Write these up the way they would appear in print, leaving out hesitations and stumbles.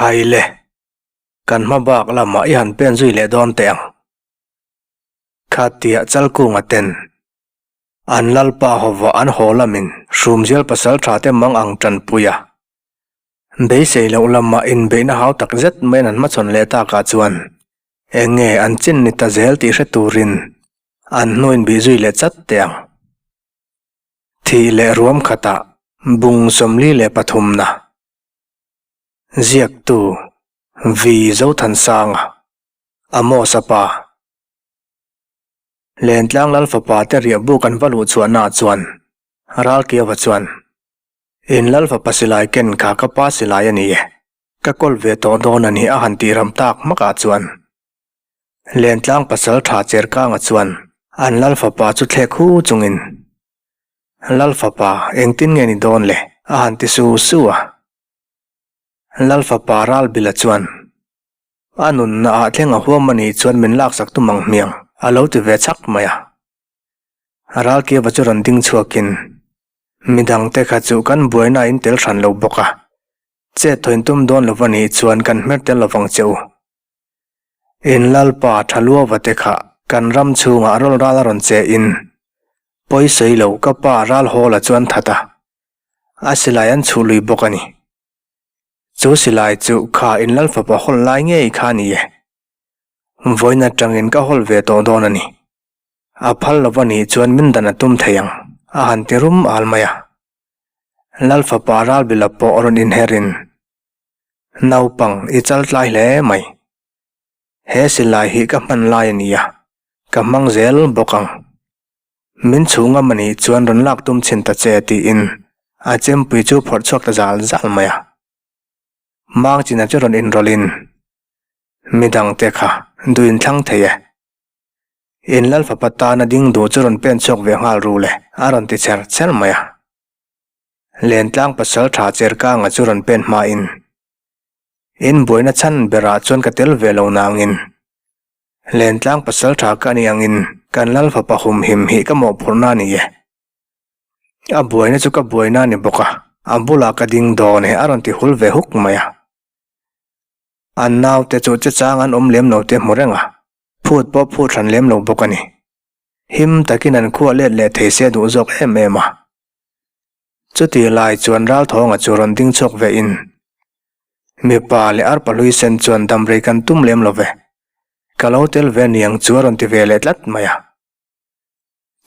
Khai le, kan hma bak lamah i han pen zui leh dawn teh ang. Khatia Chalkunga ten an lalpa hova an haw lamin Hrumzial pasaltha te mang ang tanpui a. Beisei loh lamah inbeihna hau tak zet maiin an hmachhawn leh takah chuan eng nge an chin ni ta zel tih hre turin an hnu inbih zui leh chat teh ang. Thih leh ruam khatah bung 43 na ziaktu Vi Zothansanga Amos-a pa. Lentlang Lal fapa te riah buk an va luh chhuahnaah chuan Ralkiava chuan, In Lal fapa silai ken kha ka pa silai a ni e, ka kawl ve tawh dawn a ni a han tih ram tak hmakah chuan Lentlang pasal tha Cherkanga chuan an Lal fapa chu thlek hu chungin, Lal fapa engtin nge ni dawn le? a han ti su su a. Lal fapa Ralbila chuan, A nunna ah thleng a huam a nih chuan min laksak tum ang hmiang, a lo ti ve chak mai a. Ralkiava chu rawn ding chhuakin, Midangte kha chu kan buaina a intel hran lo bawk a, chet thaw tum dawn lo va nih chuan kan hmer tel lovang che u. In Lalpa Thaluava te kha kan ram chhungah rawl ral a rawn che in, pawi sawi lo ka pa Ralhawla chuan that a, a silai an chhuh lui bawk a ni. Chu silai chu kha in lal fapa hawl lai ngei kha a ni e. Vawiin atangin ka hawl ve tawh dawn a ni. A phal lo va nih chuan min dan a tum thei ang, a han ti rum al mai a. Lal fapa Ralbila pawh rawn inherin, Naupang i chal tlai hle mai. He silai hi ka hman lai a ni a, ka hmang zel bawk ang. Min chhung a mani chuan rawn lak tum chhin ta che tiin a chempui chu phawrh chhuak ta zal zal mai a. Mangchina chu rawn inrawlhin, Midangte kha duh inthlang thei e. In Lalfapa tana ding duh chu rawn pen chhuak ve nghal ru le a rawn ti cher cher mai a. Lentlang pasal tha Cherkanga chu rawn pen hmain, In buaina chhan berah chuan ka tel ve lo nangin, Lentlang pasal tha ka ni angin kan lal fapa humhim hi ka mawhphurhna a ni e. A buaina chu ka buaina a ni bawk a, a bulah ka ding dawn e a rawn ti hul ve huk mai a. An naute chu che chang an awm lem lo te hmu reng a, phut pawh phut hran lem lo bawk a ni. Him takin an khuah let leh thei se duh zawk em em a. Chuti lai chuan Ralthawnga chu rawn ding chhuak ve in, Mipa leh arpa hlui sen chuan damrei kan tum lem lo ve. Ka lo tel ve niang chu a rawn ti ve leh tlat mai a.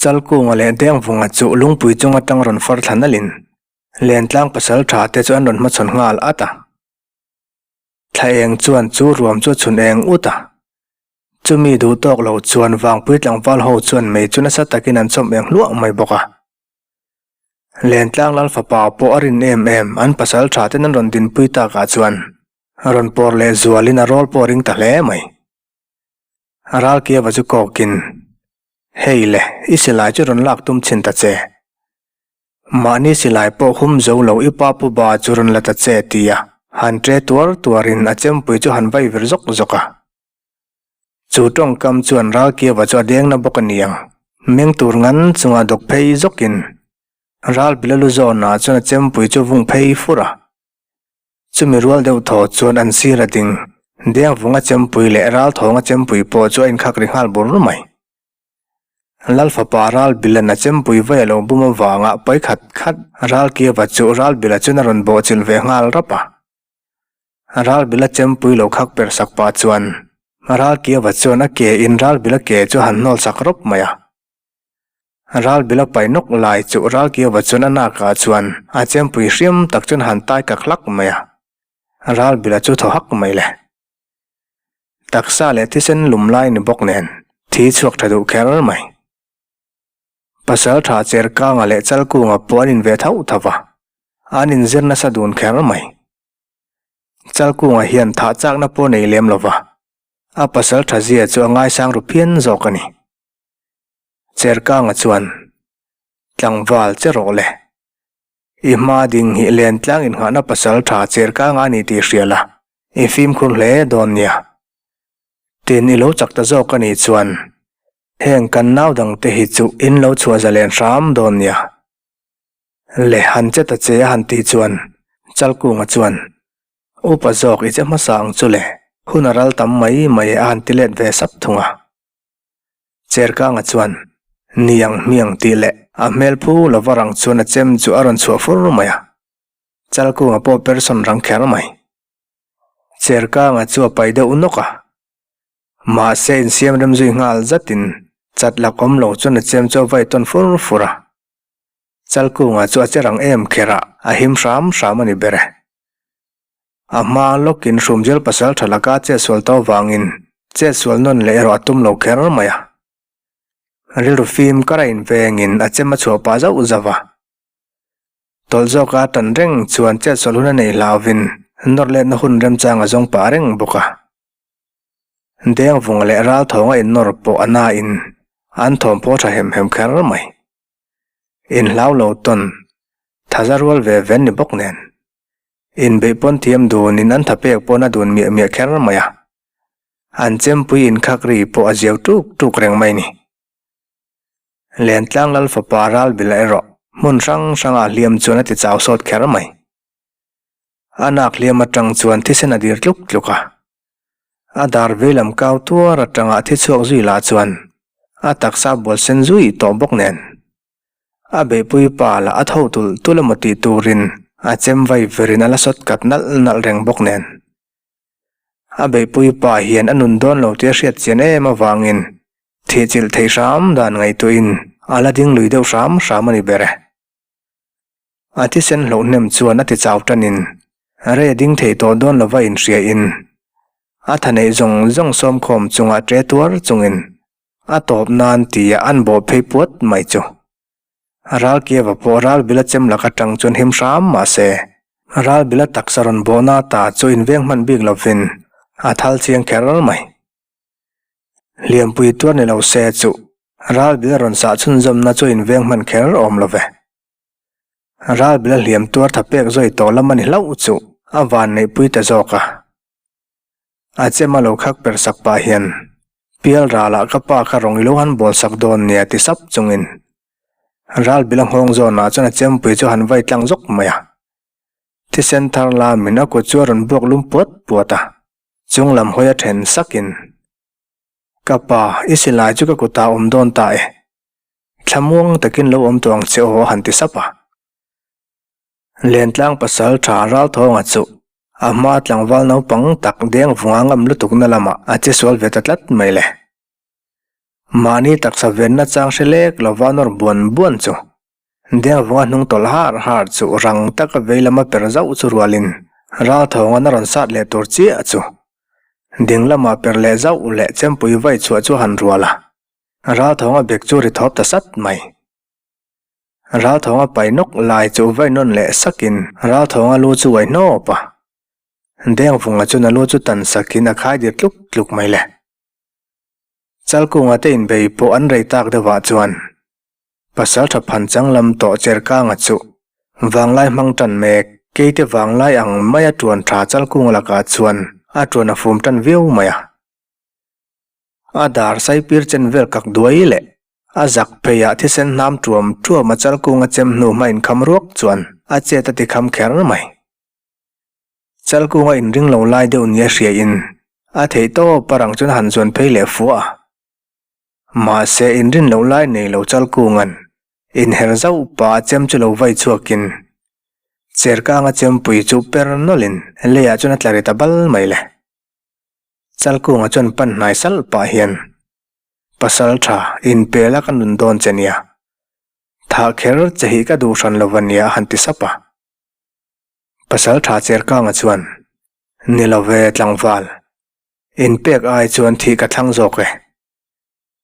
Chalkunga leh Dengvunga chu lungpui chung atang rawn far thla nalhin Lentlang pasal tha te chu an rawn hmachhawn nghal at a. Thla eng chuan chu ruam chu a chhun eng ut a. Chumi duh tawk lo chuan Vangpui tlangval ho chuan mei chu nasa takin an chawm eng hluah mai bawk a. Lentlang Lal fapa pawh a rin em em an pasal tha ten an rawn dinpui takah chuan rawn pawr leh zualin a rawl pawh a ring ta hle mai. Ralkiava chu kawkin, Hei le, i silai chu rawn lak tum chhin ta che. Mahni silai pawh hum zo lo i pa pu ba chu rawn la ta che tia han ṭe tuar tuarin a chempui chu han vai vir zawk zawk a. Chu tawngkam chuan Ralkiava chu a deng na bawk a niang. Meng tur ngan chunga dawk phei zawkin Ralbila lu zawnah chuan a chempui chu vung phei fur a. Chumi rual deuh thaw chuan an sir a ding. Dengvunga chempui leh Ralthawnga chempui pawh chu a inkhak ri nghal bur mai. Lal fapa Ralbila'n a chempui vai a lo bum avanga pai khat khat Ralkiava chu Ralbila chuan a rawn bawhchilh ve nghal rap a. Ralbila chempui lo khak per sak pah chuan Ralkiava chuan a ke in Ralbila ke chu a han hnawl sak rawp mai a. Ralbila pai nawk lai chu Ralkiava chuan a nakah chuan a chempui hriam tak chuan a han tai kak hlak mai a. Ralbila chu thaw hak mai le. Taksa leh thisen lum lai ni bawk nen thi chhuak tha duh kher mai. Pasal tha Cherkanga leh Chalkunga pawh an in ve thauh thauh va, an inzir nasa dun kher mai. Chalkunga hian thah chakna pawh nei lem lo va, a pasal tha zia chu a ngaisang ru phian zawk a ni. Cherkanga chuan, Tlangval che rawh le. I hma ding hi Lentlang inngahna pasal tha Cherkanga a ni tih hria la, i fimkhur hle dawn nia. Tin i lo chak ta zawk a nih chuan, heng kan nau dangte hi chu in lo chhuah zalen hram dawn nia. Le han che ta che a han tih chuan Chalkunga chuan, Upa zawk i che hmasa ang chu le, hun a ral tam mai mai e a han ti let ve sap thung a. Cherkanga chuan, Niang hmiang tih leh a hmel phu lova rang chuan a chem chu a rawn chhuah fur mai a. Chalkunga pawh person rang kher mai. Cherkanga chu a pai deuh nawk a. Mahse insiam rem zui nghal zatin chat lak awm lo chuan a chem chu a vai tawn fur fur a. Chalkunga chu a che rang em kher a, a him hram hram a ni ber e. A hma lawkin Hrumzial pasal tha laka chetsual to vangin chetsual nawn leh erawh a tum lo kher mai a. Rilru fim kar a invengin a chem a chhuah pah zauh zauh a. Tawlh zawka a tan reng chuan chetsual hun a nei hlauvin nawr letna hun remchang a zawng pah reng bawk a. Dengvung leh Ralthawng a innawr pawh a nain an thawm pawh tha hem hem kher mai. Inhlau lo tawn, thaza rual ve ven ni bawk nen. Inbeih pawn thiam dunin an tha pek pawn a dun miah miah kher mai a. An chempui inkhak ri pawh a ziau tuk tuk reng mai ni. Lentlang Lal fapa Ralbila erawh hmun hrang hrangah hliam chuan a ti chau sawt kher mai. A nak hliam atang chuan thisen a dir tluk tluk a. A dar veilam kau tuar atanga thi chhuak zui lah chuan a taksa bual sen zui tawh bawk nen. A beihpui pa lah a tho tulh tulh emaw tih turin a chem vai verin a la sawt kat nalh nalh reng bawk nen. A beihpui pa hian a nun dawn lo tih a hriat chian em avangin thihchilh theih hram dan ngaihtuahin a la ding lui deuh hram hram a ni ber e. A thisen hloh hnem chuan a ti chau tanin rei ding thei tawh dawn lova inhriain a tha neih zawng zawng sawmkhawm chunga ṭe tuar chungin a tawp nan tia an bawh phei puat mai chu. Ralkiava pawh Ralbila chem lak atang chuan him hram mah se, Ralbila taksa rawn bawhna ta chu inveng hman bik lovin a thal chiang kher mai. Hliampui tuar ni lo se chu Ralbila rawn sah chhunzawmna chu inveng hman kher awm lo ve. Ralbila hliam tuar tha pek zawi tawh lam a ni hlauh chu a van neihpui ta zawk a. A chem a lo khak per sak pah hian, Pial ralah ka pa kha rawng i lo han bawl sak dawn nia ti sap chungin Ralbila nghawng zawnah chuan a chempui chu han vai tlang zawk mai a. Thisen thar lamin a kut chu a rawn buak lum puat puat a, chung lam hawi a then sakin, Ka pa, i silai chu ka kutah awm dawn ta e. Thlamuang takin lo awm tawh ang che aw a han ti sap a. Lentlang pasal tha Ralthawnga chu a hma tlangval naupang tak deng vunga ngam lutukna lamah a che sual ve ta tlat mai le. Mahni taksa venna chang hre lek lova nawr buan buan chu deng vunga hnung tawlh har har chu rang taka vei lama per zauh chu rualin Ralthawnga'n a rawn sat leh tur chiah chu ding lamah per leh zauh leh chempui vai chhuah chu a han rual a. Ralthawnga bek chu ri thawp ta sat mai. Ralthawnga pai nawk lai chu vai nawn leh sakin Ralthawnga lu chu uai hnawp a. Dengvunga chuan a lu chu tan sakin a khai dir tluk tluk mai le. Chalkunga te inbei pawh an rei tak deuhah chuan Pasaltha Phanchang lam tawh Cherkanga chu vanglai hmang tan mek, keite vanglai ang maia tuan tha Chalkunga lakah chuan a tuan a fum tan viau mai a. A dar saipir chen vel kak duai leh a zak pheiah thisen hnam tuam tuam a chal kung a chem hnu hma inkham ruak chuan a chet a ti kham kher mai. Chal kung a inring lo lai deuh nia hriain a theih tawp a rang chuan a han zuan phei leh fuah a. Mahse inrin loh lai nei lo chal kunga'n inher zauh pah a chem chu lo vai chhuakin cherkang a chempui chu per nawlhin leiah chuan a tla ri ta bal mai le. Chalkunga chuan pan hnai salh pah hian, Pasal tha, inpel a ka nun dawn che nia. Thah kher che hi ka duh hran lo va nia a han ti sap a. Pasal tha Cherkanga chuan, Ni lo ve tlangval, inpek ai chuan thih ka thlang zawk e.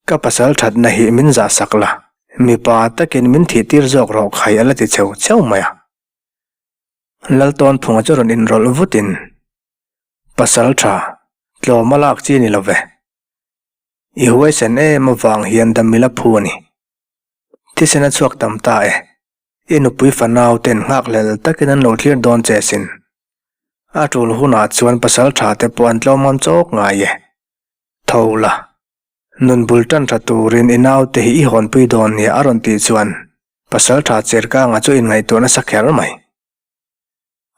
Ka pasal thatna hi min zah sak la, mipa takin min thih tir zawk rawh khai a la ti cheu cheu mai a. Laltawnphunga chu rawn inrawlh vutin, Pasal tha, tlawm a lak chi ni lo ve. I huaisen em avang hian damila phu a ni. Thisen a chhuak tam ta e. I nupui fanau ten nghakhlel takin an lo thlir dawn che sin. A tul hunah chuan pasal tha te pawh an tlawm ngam chawk ngai e. Tho la, nun bul tan tha turin i naute hi i hawnpui dawn nia a rawn tih chuan pasal tha Cherkanga chu inngaihtuah nasa kher mai.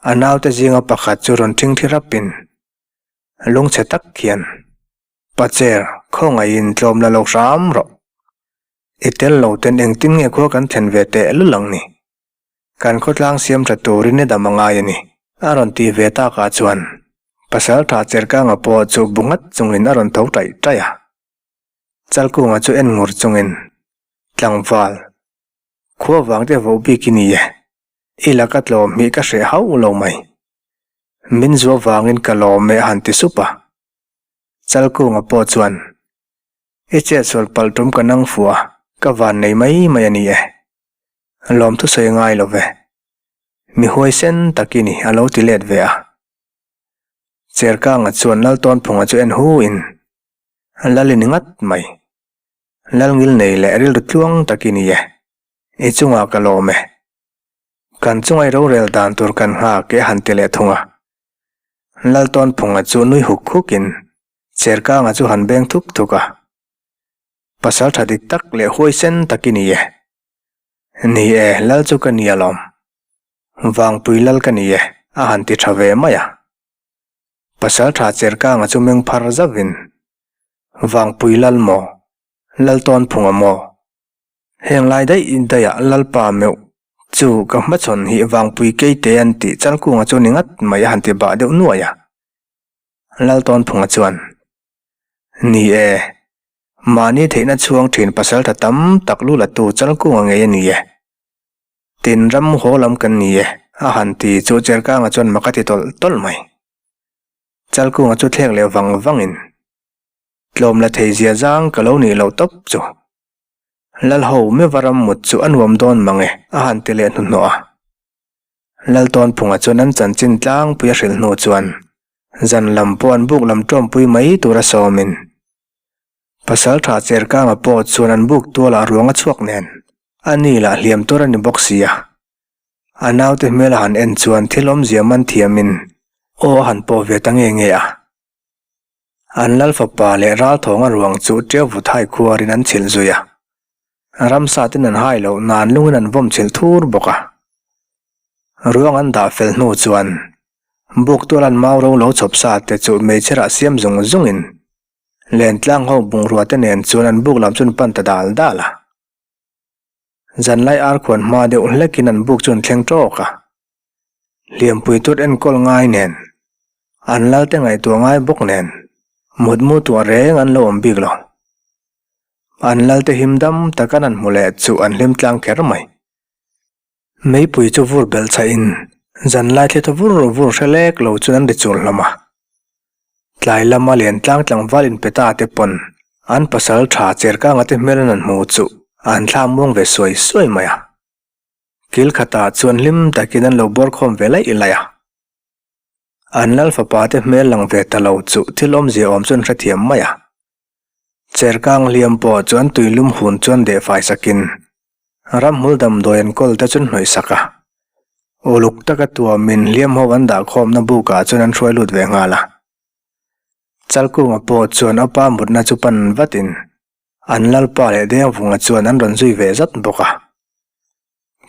A naute zinga pakhat chu rawn ṭhingṭhi rapin lungchhe tak hian, Pacher, khawngaihin tlawm la lo hram rawh. I tel lo ten engtin nge khua kan thlen ve teh lul ang ni? Kan khawtlang siam tha turin i dam a ngai a ni. A rawn ti ve takah chuan Pasaltha Cherkanga pawh chu bu nghat chungin a rawn tho taih taih a. Chalkunga chu en ngur chungin, Tlangval, khua vang te voh bik i ni e. I laka tlawm hi ka hreh hauh lo mai. Min zuah vangin ka lawm e a han ti sup a. Chalkunga pawh chuan, I chetsual palh tum ka nang fuh a, ka van nei mai mai a ni e. Lawmthu sawi ngai lo ve. Mi huaisen tak i ni a lo ti let ve a. Cherkanga chuan Laltawnphunga chu en hu in, Lal i ni ngat mai. Lalngil nei leh rilru tluang tak i ni e. I chungah ka lawm e. Kan chunga i rorel dan tur kan nghak e a han ti leh thung a. Laltawnphunga chu nui huk huk in Cherkanga chu han beng thuk thuk a. Pasal tha dik tak leh huaisen tak i ni e. Ni e, lal chu ka ni alawm. Vangpui lal ka ni e, a han ti tha ve mai a. Pasal tha Cherkanga chu meng phar zauhin, Vangpui lal maw? Laltawnphunga maw? Heng lai daih daihah Lalpa meuh chu ka hmachhawn hi Vangpui Keite an tih Chalkunga chu ni ngat mai a han ti bah deuh nuai a. Laltawnphunga chuan, Ni e, mahni theihna chhuang thin pasaltha tam tak lu latu Chalkunga ngei a ni e. Tin ram haw lam kan ni e, a han ti chu Cherkanga chuan mak a ti tawlh tawlh mai. Chalkunga chu thlek leh vang vangin, Tlawm la thei zia zang ka lo nih loh tawp chu. Lalho meva ram mut chu a nuam dawn mang e, a han ti leh hnuhnawh a. Laltawnphunga chuan an chanchin tlangpui a hrilh hnu chuan zan lam pawh an buk lam tawmpui mai tura sawmin Pasaltha Cherkanga pawh chuan an buk tualah ruang a chhuak nen a ni lah hliam tur a ni bawk si a. A naute hmel a han en chuan thil awmzia man thiamin aw a han pawh ve ta nge nge a. An lal fapa leh ralthawnga ruang chu ṭeu vut hai khuarin an chhilh zui a. Ramsa ten an hai loh nan lungin an vawm chhilh thur bawk a. Ruang an dah fel hnu chuan buk tual an mau ro lo chhawp sa te chu meichherah siam zung zungin lentlang ho bungrua te nen chuan an buk lam chu an pan ta dal dal a. Zanlai ar khuan hma deuh hlekin an buk chu an thleng ṭawk a. Hliampui tur enkawl ngai nen, an lalte ngaihtuah ngai bawk nen, mutmu tuah reng an lo awm bik lo. An lalte him dam tak an han hmu leh chu an hlim tlang kher mai. Meipui chu vur belh chhahin zanlai thli thaw vur vur hre lek lo chuan an ri chur hlawm a. Tlai lama len tlang tlangval inpe ta te pawn an pasal tha Cherkanga te hmel an han hmu chu an thla muang ve suai suai mai a. Kil khatah chuan hlim takin an lo bawr khawm ve laih laih a. An lal fapa te hmel lang ve ta lo chu thil awmzia awm chu an hrethiam mai a. Cherkang hliam pawh chu an tuilum hun chuan deh fai sakin ramhmul damdawi an kawl te chu an hnawih sak a. Uluk taka tuamin hliam ho an dah khawmna bukah chuan an hruai lut ve nghal a. Chalkunga pawh chuan a pa mutna chu pan vatin An lalpa leh Dengvunga chuan an rawn zui ve zat bawk a.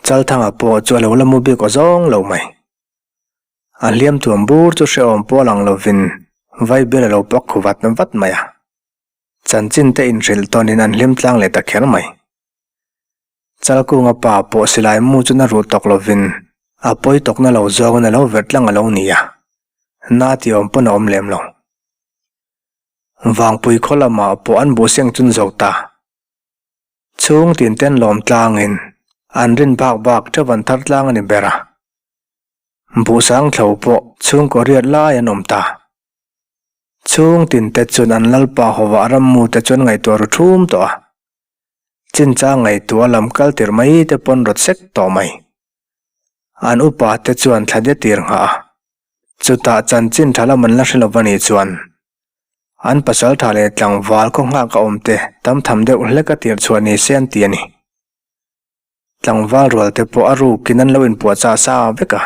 Chalthanga pawh chu a lo la mu bik aw zawng lo mai. A hliam tuam bur chu hrehawm pawh a lang lovin Vaibel a lo pak khu vat vat mai a. Chanchin te inhrilh tawnin an hlim tlang leh ta kher mai. Chalkunga pa pawh silai mu chu na ruh tawk lovin a pawi tawkna lo zawngin a lo verh tlang a lo ni a. Na ti awm pawn a awm lem lo. Vangpui khaw lamah pawh an buh seng chun zo ta. Chhung tin ten lawm tlangin an rin bak bak theuh an thar tlang a ni ber a. Buhsang thlo pawh chhungkaw riat lai an awm ta. Chhung tin te chuan an lalpa hawah rammu te chuan ngaihtuah ru thum tawh a. Chinchang ngaihtuah lam kal tir mai te pawn rawt sek tawh mai. An upa te chuan thla de tir nghah a. Chutah chanchin tha lam an la hre lova nih chuan an pasal tha leh tlangval khaw nghak a awm te tam tham deuh hlek a tirh chhuah ni se an ti a ni. Tlangval rual te pawh a rukin an lo inpuahchah sa vek a.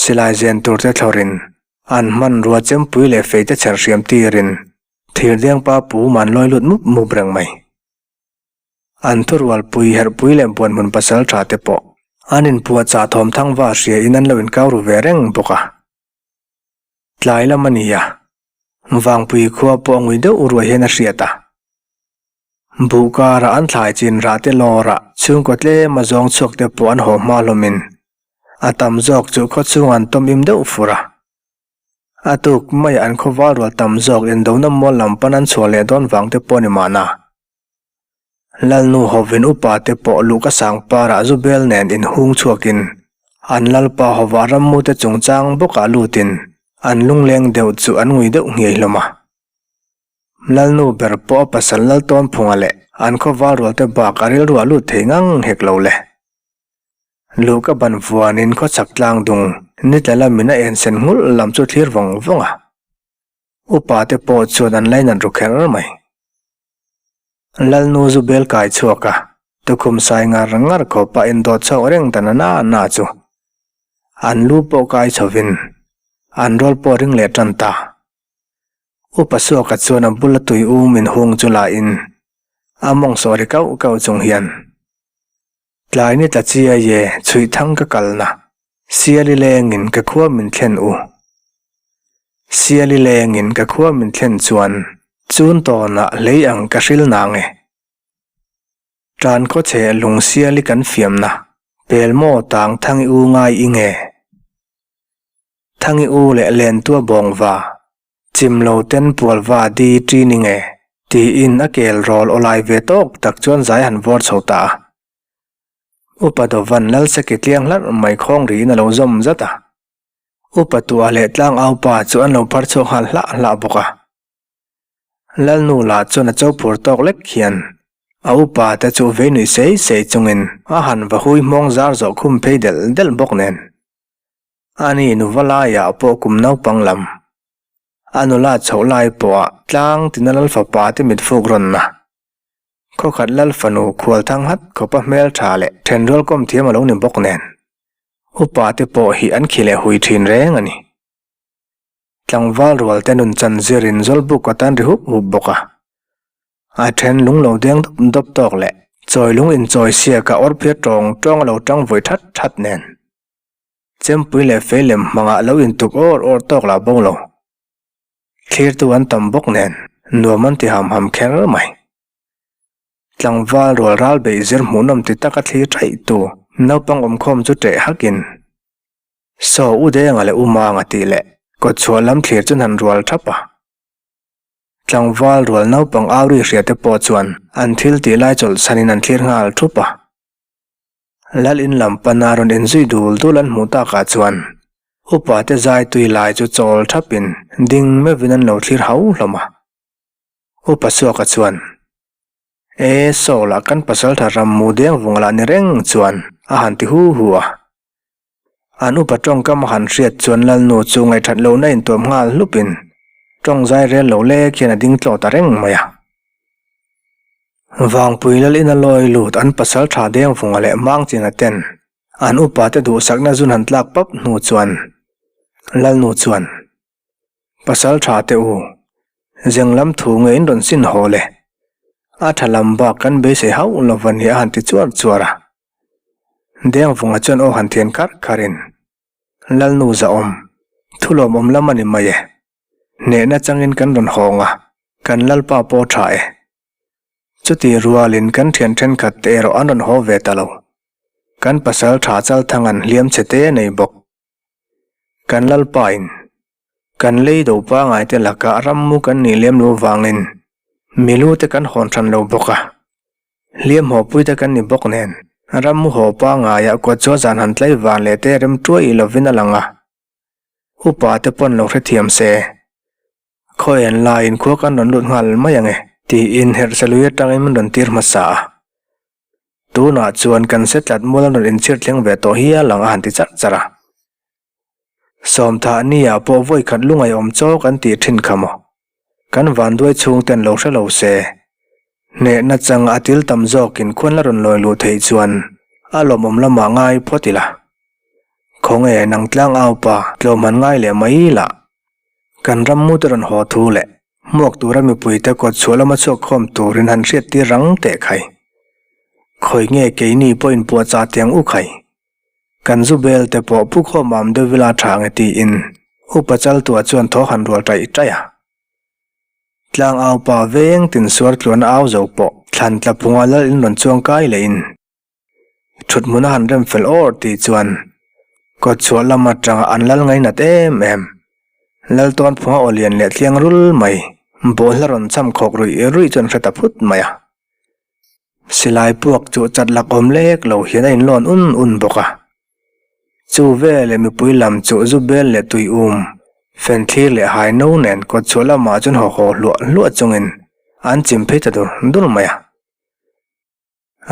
Silai zen tur te thlawrin an hmanrua chempui leh fei te chher hriam tirin thirdengpa pu man lawi lut mup mup reng mai. An thurualpui herhpui leh buanhmun pasal tha te pawh An inpuahchah thawmthang va hria in an lo inkau ru ve reng bawk a. Tlai lam a ni a, Vangpui khua pawh a ngui deuh ruai hian a hriat a. Buh karah an thlai chin rah te lawrah chhungkaw tlem a zawng chhuak te pawh an haw hma hlawmin a tam zawk chu khaw chhung an tawm im deuh fur a. A tuk maiah an khaw val rual tam zawk indona mual lam pan an chhuah leh dawn vang te pawh a ni mahna. Lalnu hovin upa te pawh luhka sangparah zu bel nen inhung chhuakin an lalpa hovah rammute chungchang bawkah lutin an lungleng deuh chu an ngui deuh nghiai hlawm a. Lalnu ber pawh a pasal Laltawnphunga leh an khaw val rualte bak a rilruah lut thei ngang hek lo le. Luhka ban vuanin khawchhak tlang dung nitla lamin a ensen nghulh lam chu thlir vawng vawng a. Upa te pawh chuan an lainat ru kher mai. Lalnu zu bel kai chhuak a, tukhum sai ngar ngar khawp a indawt chhawk reng ta na na na chu. An lu pawh kai chhovin an rawl pawh ring leh tan ta. Upa Suaka chuan a bula tui um inhung chu la in a mawng sawh ri kauh kauh chung hian, Tlai ni tla chiai e, chhuih thang ka kalna, Siali lengin ka khua min thlen u. Siali lengin ka khua min thlen chuan chun tawnah hlei ang ka hril nang e. Tan khawchhe lung siali kan fiamna, pel maw tang thangi u ngai i nge. Thangi u leh lentua bawngva, Chim lo ten pualva di ṭi ni nge? Tiin a kel rawl aw lai ve tawk tak chuan zai han vawr chho ta a. Upa Dovan Lalseki tliang hlarh mai khawng riin a lo zawm zat a. Upa Tuah leh Tlangaupa chu an lo phar chhuak nghal hlah hlah bawk a. Lalnu lah chuan a cho phur tawk lek hian a upa te chu vei nuih sei sei chungin a han va hui hmawng zar zawh khum phei delh delh bawk nen. Ani nuva laiah pawh kum naupang lam a nula chhoh lai pawhah tlang tina lal fapa te mit fuk rawnna khawkhat lal fanu khual thang hat khawpa hmel tha leh thenrual kawm thiam a lo ni bawk nen upa te pawh hi an khi leh hui thin reng a ni. Tlangval rual te nun chan zirin zawlbuk a tan ri hup hup bawk a. A then lung lo deng dawp dawp tawk leh chawi lung inchawi siaka awr phiar tawng tawng a lo tang vawi that that nen. Chempui leh feilem hmangah lo intuk awr awr tawk lah bo lo. Thlirtu an tam bawk nen nuam an ti ham ham kher mai. Tlangval rual ral beih zir hmuhnawm ti taka thlir thaih tu naupang awmkhawm chu ṭeh hakin, Saw u Denga leh u Manga tih leh kawtchhuah lam thlir chu han rual thap a. Tlangval rual naupang auri hria te pawh chuan an thil tih lai chawlhsanin an thlir nghal thup a. Lal in lam pana rawn inzui dul dul an hmuh takah chuan upa te zai tui lai chu chawl thapin ding meuhin an lo thlir hau hlawm a. Upa Suaka chuan, E, saw lah kan pasaltha ram mu deng vung lah ni reng chuan a han ti hu hu a. An upa tawngkam a han hriat chuan Lalnu chu ngaihthat lohna intuam nghal hlupin tawng zai rel lo lek hian a ding tlaw ta reng mai a. Vangpui lal ina lawi lut an pasal tha Dengvunga leh Mangchina ten an upa te duhsakna zun han tlak pap hnu chuan Lalnu chuan, Pasal tha te u, zeng lam thu nge in rawn sin haw le? A tha lam bak kan beisei hauh lo va ni a han ti chuar chuar a. Dengvunga chuan aw han thian kharh kharhin, Lalnu zahawm, thu lawmawm lam a ni mai e. Hnehna changin kan rawn hawng a, kan Lalpa pawh tha e. Chuti rualin kan thian thenkhat te erawh an rawn haw ve ta lo. Kan pasal tha Chalthang an hliam chhe te nei bawk. Kan Lalpa in kan lei do pangai te lakah rammu kan nih lem lo vangin milu te kan hawn hran lo bawk a. Hliam haw pui te kan ni bawk nen rammu haw pangaiah kawt chu a zan han tlai van leh te rem tuai lovin a lang a. Upa te pawn lo hrethiam se, Khawi an laiin khua kan rawn lut nghal mai ang e, tiin Herhselui atangin min rawn tir hmasa a. Tunah chuan kan se tlat mual an rawn inchhir thleng ve tawh hial ang a han ti charh charh a. Sawmthah nia pawh vawi khat lungaihawm chaw kan tih thin kha maw? Kan vanduai chhungten lo hre lo se, hnehna chang a til tam zawkin khuan la rawn lawi luh theih chuan a lawmawm lamah ngai phawt ila. Khawnge nang tlang au pa tlawm han ngai leh mai lah. Kan ram mute rawn haw thu leh hmuak tura mipuite kawt chhuah lama chhuak khawm turin han hriat tir rang teh khai. Khawi nge keini pawhin puahchah tiang u khai. Kan zu bel te pawh pu khawm am deuh ila tha nge tiin Upa Chaltua chuan thaw han rual taih taih a. Tlang au pa veng tin suar tluan a au zo pawh thlan tla phunga lal in rawn chuang kai leh in thut hmun a han rem fel awr tih chuan kawt chhuah lam atanga an lal ngainat em em. Lal tawn phunga aw lian leh tliang rul mai bawlhla rawn cham khawk ruih ruih chuan hre ta phut mai a. Silai puak chu chat lak awm lek lo hian a inlawn un un bawk a. Chu veleh mipui lam chu zu bel leh tui um, fen thlir leh hai no nen kawt chhuah lamah chuan haw haw hluah hluah chungin an chim phei ta dur dur mai a.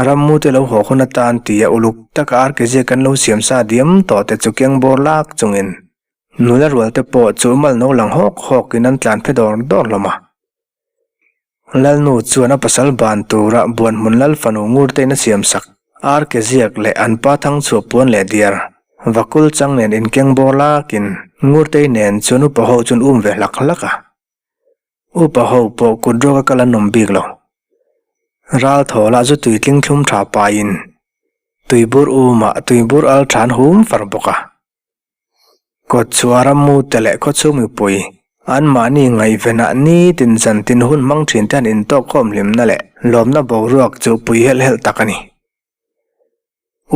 Rammu te lo haw hun atan tia uluk taka arkeziak kan lo siam sa diam tawh te chu keng bawr lak chungin nula rual te pawh chu mal no lang hawk hawkin an tlan phe dawr dawr hlawm a. Lalnu chuan a pasal ban tura buanhmun lal fanu ngurtein a siam sak arkeziak leh an pa thangchhuah puan leh diar vakul chang nen inkeng bawr lakin ngurtei nen chuan upa ho chuan um ve hlak hlak a. Upa ho pawh kut rawk a kal an awm bik lo. Ral thaw lah chu tui tling thlum tha paiin tuibur umah tuibur al tha an hum far bawk a. Kawt chhuah rammu te leh khawchhung mipui anmahni ngaihvenah nitin zantin hun hmang thin te han intawkkhawm hlimna leh lawmna boruak chu pui helh helh tak a ni.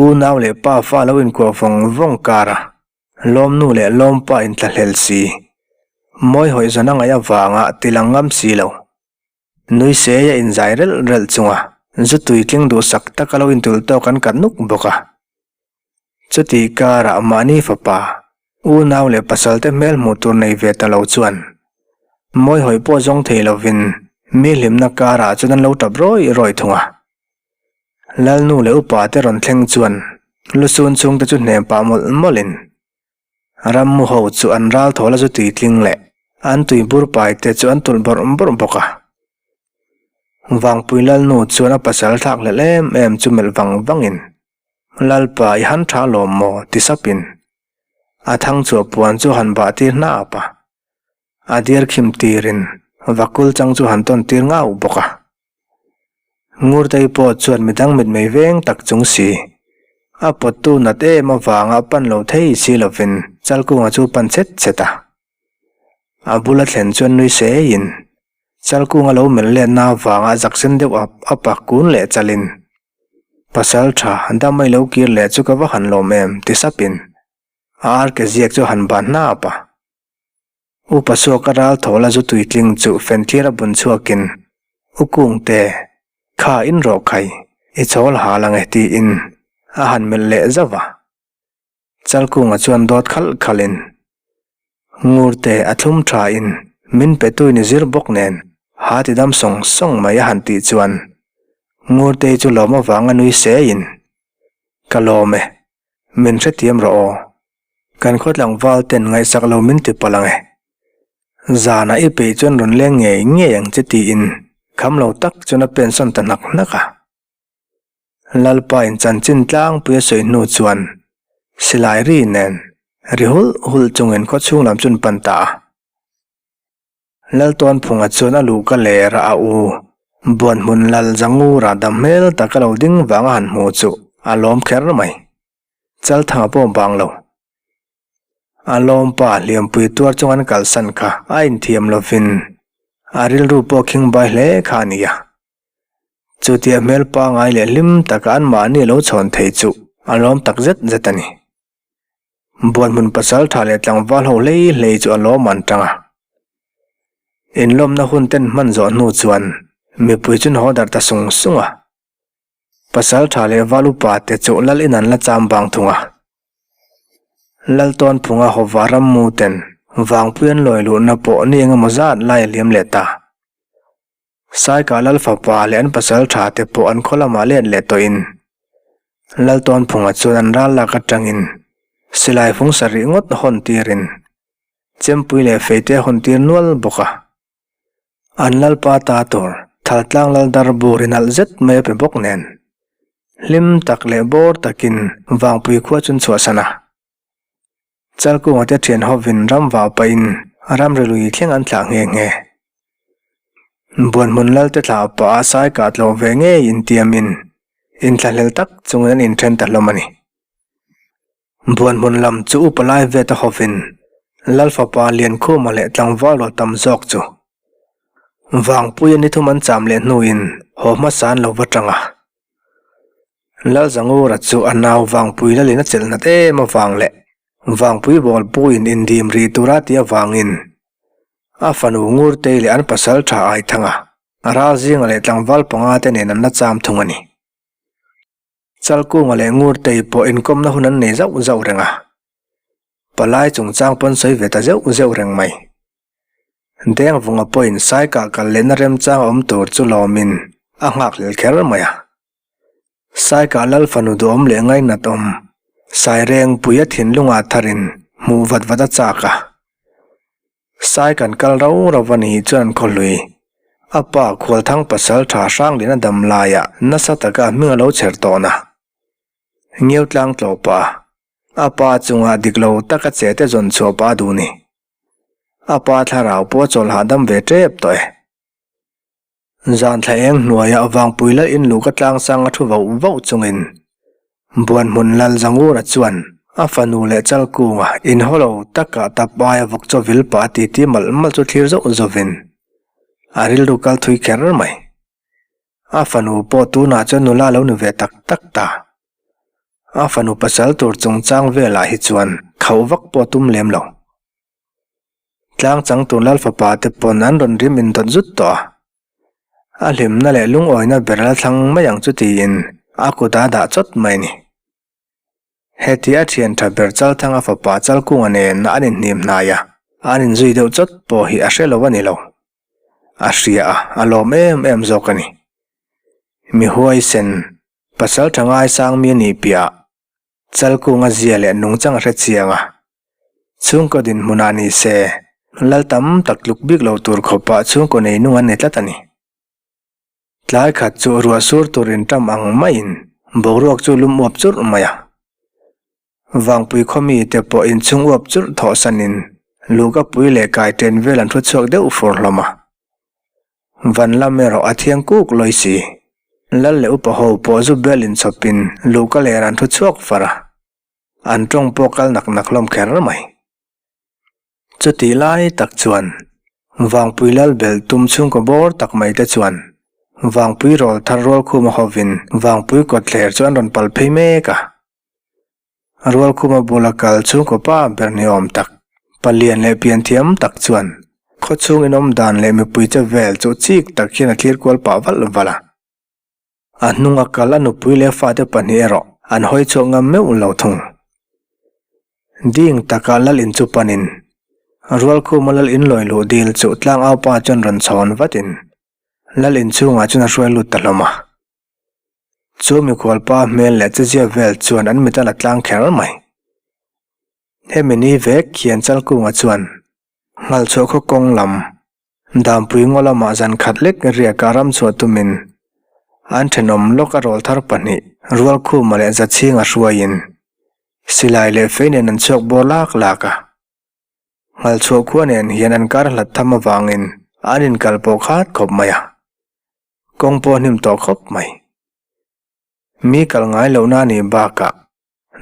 Unau leh pa fa lo inkuah vawng vawng kar a, lawmnu leh lawmpa inthlahlel si, mawi hawih zawn a ngaih avanga tilang ngam si lo. Nui sei a inzai relh relh chunga zu tuitling duhsak taka lo intulh tawk an kat nuk bawk a. Chutih karah mahni fapa, unau leh pasalte hmel hmuh tur nei ve ta lo chuan mawi hawih pawh zawng thei lovin mi hlimna karah chuan an lo tap rawih rawih thung a. Lalnu leh upa te rawn thleng chuan lusun chhungte chu hnem pah mawlh mawlhin Rammu ho chu an ral thawl a zu tuitling leh an tui bur pai te chu an tulh bawrh bawrh bawk a. Vangpui Lalnu chuan a pasal thlak hlelh em em chu melh vang vangin, Lalpa i han tha lawm maw? ti sapin a thang chhuah puan chu han bah tir hnap a. A diar khim tirin vakul chang chu han tawn tir ngau bawk a. Ngurtei pawh chuan midang mitmei veng tak chung si. A pawttu nat em avanga pan lo thei si lovin Chalkunga chu pan chet chet a. A bula thlen chuan nui seiin Chalkunga lo melh letna avanga zaksen deuh ap ap a kun leh chalin, Pasal tha damai lo kir leh chu ka va han lawm em ti sapin a arke ziak chu han ban hnap a. Upa suaka ral thawl a zu tuitling chu fenthlir a bun chhuakin, U Kungte, kha in rawh khai, i chawl hal ang e tiin a han melh leh zauh a. Chalkunga chuan dawt khalh khalhin, Ngurte a thlum thain min petuin i zir bawk nen ha ti dam sawng sawng mai a han tih chuan Ngurtei chu lawm avanga nui seiin, Ka lawm e, min hrethiam rawh aw. Kan khaw tlangval ten ngaihsak lo min ti palh ang e. Zanah i peih chuan rawn leng ngei ngei ang che tiin kham lo tak chuan a pensawn ta hnak hnak a. Lalpa in chanchin tlangpui a sawi hnu chuan silai ri nen ri hulh hulh chungin khaw chhung lam chu an pan ta a. Laltawnphunga chuan a luh ka ler a a u Buanhmun Lal Zangura dam hmel taka lo ding vang a han hmu chu a lawm kher mai. Chalthanga pawh bang lo. A lawmpa hliampui tuar chung an kalsan kha a inthiam lovin a rilru pawh khingbai hle kha a ni a. Chutia hmel pangai leh hlim taka anmahni lo chhawn thei chu a lawm tak zet zet a ni. Buanhmun pasal tha leh tlangval ho hlei hlei chu a lawm an tang a. Inlawmna hun ten hman zawh hnu chuan mipui chu an haw darh ta sung sung a. Pasal tha leh val upa te chu lal in an la cham bang thung a. Lal Tawnphunga hawva rammu ten vangpui an lawi luhna pawh ni engemaw zat lai a liam leh ta. Saika lal fapa leh an pasal tha te pawh an khaw lamah let leh tawhin Lal Tawnphunga chuan an ral lak atangin silai fung sarih ngawt hawn tirin chempui leh feite a hawn tir nual bawk a. An lalpa ta tur Thaltlang lal dar bur inalh zet mai a pe bawk nen hlim tak leh bawr takin Vangpui khua chu an chhuahsan a. Chalkunga te thian hovin ram vau pahin ramri lui thleng an thlah nghe nghe. Buanhmun lal te thlah pah a sai kah tlawh ve ngei intiamin inthlahlel tak chungin an inthen ta hlawm a ni. Buanhmun lam chu upa lai vet a hovin Lal fapa Liankhuma leh tlangval rual tam zawk chu Vangpuia ni thum an cham leh hnuin haw hmasa an lo va tang a. Lalzangura chu a nau Vangpui lalin a chelh nat em avang leh Vangpui bawlpuiin indim rih tura tih avangin a fanu Ngurtei leh an pasal tha Aithanga ral zinga leh tlangval panga te nen an la cham thung a ni. Chalkunga leh Ngurtei pawh inkawmna hun an nei zauh zauh reng a, palai chungchang pawn sawi ve ta zeuh zeuh reng mai. Dengvunga pawhin Saikah kal lehna remchang a awm tur chu lawmin a nghakhlel kher mai a. Saikah lal fanu duhawm leh ngainat awm Sairengpuia thinlungah tharin hmuh vat vat a chak a. Sai kan kal rau rau a nih chuan khawhlui a pa Khualthang pasal tha Hranglina dam laiah nasa taka hming a lo chher tawn a. Ngiau tlang tlawpa a pa chungah dik lo taka che te zawn chhuah pah a duh ni. A pa thlarau pawh a chawl hahdam ve tep tawh e. Zan thla eng hnuaiah Vangpui lal in luh ka tlang sang a thu vauh vauh chungin Buanhmun lal Zangura chuan a fanu leh Chalkunga inhaw lo takah tap aia vawk chaw vil pah a titi malh malh chu thlir zauh zauhin a rilru kal thui kher mai. A fanu pawh tunah chuan nula a lo ni ve tak tak ta. A fanu pasal tur chungchang velah hi chuan khauh vak pawh a tum lem lo. Tlang chang tur lal fapa te pawn an rawn rim indawt zut tawh a. A hlimna leh lungawina ber la thlang mai ang chu tiin a kut a dah chawt mai a ni. Heti a thian tha ber Chalthanga fapa Chalkunga nen an inhnim hnai a, an inzui deuh chawt pawh hi a hre lo a ni lo. A hria a, a lawm em em zawk a ni. Mi huaisen, pasal tha ngaisang mi a nih piahah Chalkunga zia leh nungchang a hre chiang a, chhungkaw dinhmunah ni se, lal tam tak tluk bik lo tur khawpah chhungkaw nei nung an ni tlat a ni. Tlai khat chu ruah sur tur inṭam ang maiin boruak chu lum uap churh mai a. Vangpui khaw mite pawh inchhung uap churh thawhsanin luhka pui leh kai ṭen vel an thu chhuak deuh fur hlawm a. Van lam erawh a thiang kuk lawi si. Lal leh upa ho pawh zu bel inchhawpin luhka ler an thu chhuak far a, an tawng pawh kal nak nak hlawm kher mai. Chutih lai tak chuan Vangpui lal bel tum chhungkaw bawr tak mai te chuan Vangpui rawl thar Rualkhuma hovin Vangpui kawtthler chu an rawn pal phei mek a. Rualkhuma bula kal chhungkaw pa ber ni awm tak, palian leh pianthiam tak chuan khawchhung inawm dan leh mipui che vel chu chik tak hian a thlir kual pah valh valh a. A hnunga kal a nupui leh fate pahnih erawh an hawi chhuak ngam meuh lo thung. Ding taka lal in chu panin Rualkhuma lal in lawi luh dil chu tlangaupa chuan rawn chhawn vatin lal inchhungah chuan a hruai lut ta hlawm a. Chu mikhualpa hmel leh chezia vel chuan an mit a la tlang kher mai. Hemi ni vek hian Chalkunga chuan Nghalchhuah khaw kawng lam Dampui ngaw lamah zan khat lek riaka ram chhuah tumin an thenawm lawk a rawl thar pahnih Rualkhuma leh Zachhinga hruaiin silai leh fei nen an chhuak bawr lak lak a. Nghalchhuah khua nen hian an kar hlat tham avangin an inkal pawh khat khawp mai a. Kawng pawh hnim tawh khawp mai. Mi kal ngai lohna a nih bakah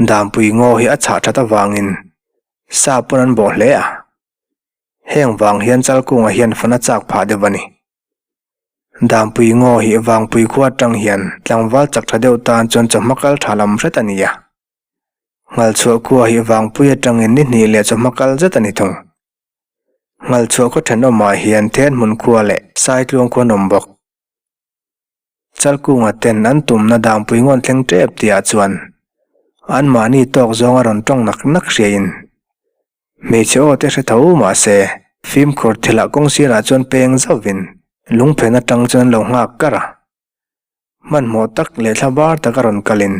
Dampui ngaw hi a chhah that avangin sa pawn an bawh hle a. Heng vang hian Chalkunga hian fan a chak phah deuh a ni. Dampui ngaw hi Vangpui khua atang hian tlangval chak tha deuh tan chuan chawhma kal tha lam hret a ni a. Nghalchhuah khua hi Vangpui atangin ni hnih leh chawhma kal zet a ni thung. Nghalchhuah khaw thenawmah hian Thenhmun khua leh Saitluang khua an awm bawk. Chalkunga ten an tumna dangpui ngawn thleng tep tihah chuan anmahni tawk zawng a rawn tawng nak nak hriain hmeichhe aw te hre tho mahse fimkhur thilah kawng sirah chuan peng zauhvin lungphen atang chuan an lo nghak kar a. Hmanhmawh tak leh thla bar taka rawn kalin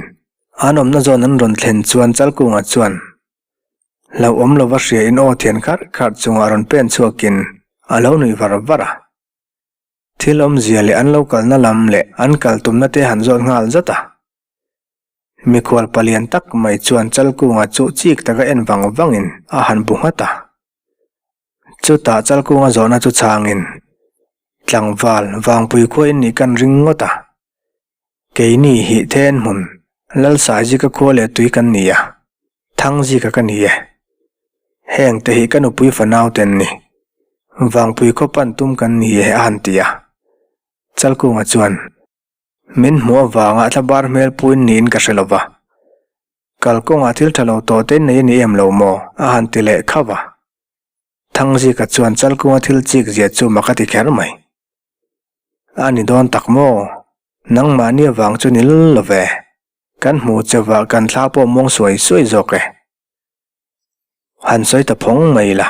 an awmna zawn an rawn thlen chuan Chalkunga chuan Hlauhawm lova hria in aw thian kharh kharh chungah rawn pen chhuakin a lo nuih var var a. Thil awmzia leh an lo kalna lam leh an kal tumna te han zawt nghal zat a. Mikhual palian tak mai chuan Chalkunga chu chik taka en vang vangin a han bu nghat a. Chutah Chalkunga zawhna chu chhangin, Tlangval, Vangpui khua in nih kan ring ngawt a. Keini hi then hmun, Lalsaizika khua leh tui kan ni a. Thangzika ka ni e. Heng te hi ka nupui fanau te an ni. Vangpui khaw pan tum kan ni e a han ti a. Chalkunga chuan, Min hmuh avanga thlabar hmel puin niin ka hre lo va. Kalkawngah thil tha lo tawh te nei a ni em lo maw? a han ti leh khauh a. Thangzika chuan Chalkunga thil chik zia chu mak a ti kher mai. A ni dawn tak maw? Nangmahni avang chu ni lul lo ve. Kan hmu chauhah kan thla pawh muang suai suai zawk e. Han sawi ta phawng mai ila.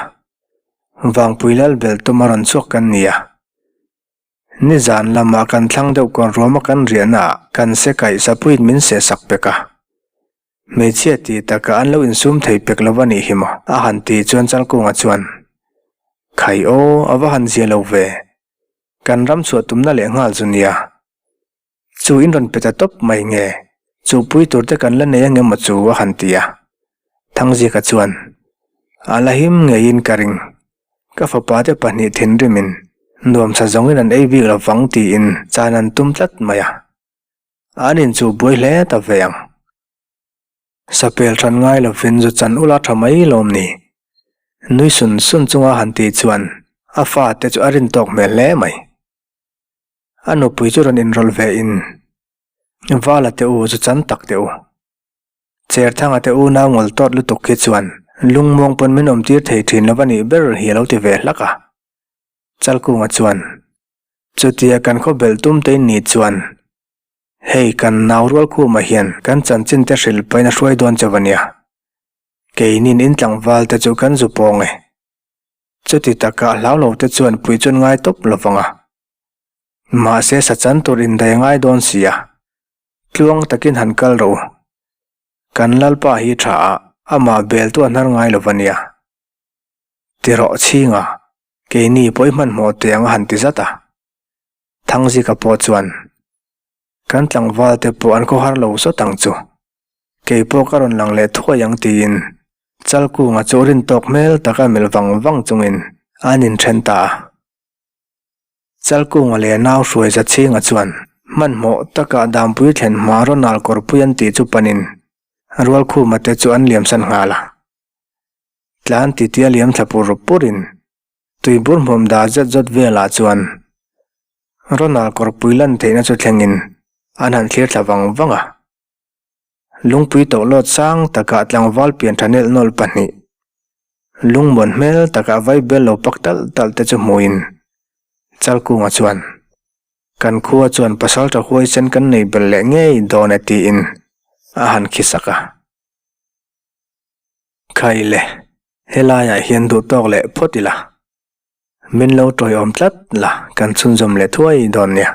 Vangpui lal bel tum a rawn chhuak kan ni a. Nizan lamah kan thlang deuh kawn ruama kan riahna ah kan se kaih sapuiin min seh sak pek a. Hmeichhia tih takah an lo insum thei pek lo a nih hi maw? A han tih chuan Chalkunga chuan, Khai aw, a va han zia lo ve. Kan ram chhuah tumna leh nghal chu nia. Chu in rawn pe ta tawp mai nge? Chu pui tur te kan la nei ang emaw chu a han ti a. Thangzika chuan, A la him ngeiin ka ring. Ka fapa te pahnih thinrimin nuamsa zawngin an ei bik lo vang tiin chan an tum tlat mai a. An in chu buai hle ta ve ang. Sapel than ngai lovin zu chan ula tha mai lawm ni? Nui sun sun chunga han tih chuan a fate chu a rin tawk hmel hle mai. A nupui chu rawn inrawlh ve in, Vala te u chu chan tak teh u. Cherthanga te unau ngawl tawt lutuk khi chuan lungmuang pawn min awmtir thei thin lo va nih ber hi a lo ti ve hlak a. Chalkunga chuan, Chutia kan khaw belh tum te in nih chuan hei kan nau rual khumah hian kan chanchin te hrilh pahin a hruai dawn chauh a nia. Keinin in tlangval te chu kan zu pawng e. Chuti taka hlau lo te chuan pui chuan ngai tawp lo vang a. Mahse sa chan tur indai a ngai dawn si a, tluang takin han kal rawh u. Kan Lalpa hi tha a, amah bel tu a hnar ngai lo va nia. Ti rawh chhinga, keini pawh i hmanhmawh teh ang a han ti zat a. Thangzika pawh chuan, Kan tlangval te pawh an khawhar lo sawt ang chu. Kei pawh ka rawn lang leh thuai ang tiin Chalkunga chu rin tawk hmel taka melh vang vang chungin an inthen ta a. Chalkunga leh nau hruai za chhinga chuan hmanhmawh taka Dampui thlen hma Ronald Kawrpui an tih chu panin Rualkhuma te chu an liamsan nghal a. Tlan titia liam thla pur purin tuibur hmuam dah zet zawt velah chuan Ronald Kawrpui lan theihna chu thlengin an han thlir thla vang vang a. Lungpui tawhlawt sang takah tlangval pian tha nelh nawlh pahnih, lungmuan hmel takah vaibel lo pak talh talh te chu hmuin Chalkunga chuan, Kan khua chuan pasaltha huaisen kan nei bel leh ngei dawn e tiin a han khi sak a. Khai le, helaiah hian duhtawk leh phawt ila, min lo tawiawm tlat la kan chhunzawm leh thuai dawn nia.